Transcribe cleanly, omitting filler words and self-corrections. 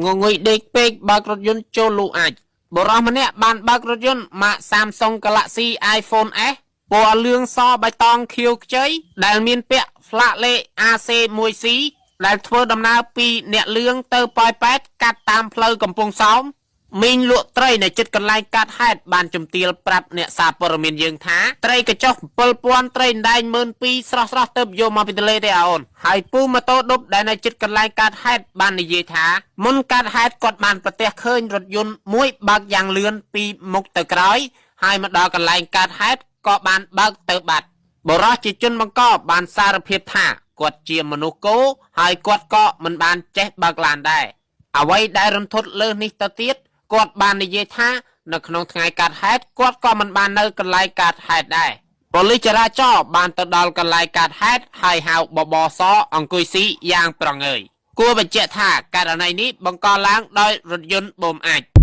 ងងុយដេកពេកបើករថយន្តចូលលូអាចបុរសម្នាក់បានបើករថយន្តម៉ាក Samsung Galaxy iPhone S ពណ៌លឿងសបៃតងខៀវខ្ចីដែលមានពាក់ផ្លាកលេខ AC1C ដែលធ្វើដំណើរពីអ្នកលឿងទៅប៉ោយប៉ែតកាត់តាមផ្លូវកំពង់សោម មីងលក់ត្រីនៅជិតកន្លែងកាត់ហេតុបានជំទាលប្រាប់អ្នកសារព័ត៌មានយើងថាត្រីកញ្ចុះ7000ត្រីអណ្ដែង12000ស្រស់ស្រស់ទៅយកមកពីទន្លេទេអាអូនហើយពូម៉ូតូឌុបដែលនៅជិតកន្លែងកាត់ហេតុបាននិយាយថាមុនកាត់ហេតុគាត់បានប្រទះឃើញរថយន្តមួយបើកយ៉ាងលឿនពីមុខទៅក្រោយហើយមកដល់កន្លែងកាត់ហេតុក៏បានបើកទៅបាត់បុរសជាជនបង្កបានសារភាពថាគាត់ជាមនុស្សគោហើយគាត់ក៏មិនបានចេះបើកឡានដែរ អ្វីដែលរន្ធត់លើសនេះទៅទៀតគាត់បាននិយាយថានៅក្នុងថ្ងៃកាត់ហេតុគាត់ក៏មិនបាននៅកន្លែងកាត់ហេតុដែរប៉ូលីសចរាចរណ៍បានទៅដល់កន្លែងកាត់ហេតុហើយហៅបបសអង្គុយស៊ីយ៉ាងប្រងើយគួរបញ្ជាក់ថាករណីនេះបង្កឡើងដោយរថយន្តបូមអាច។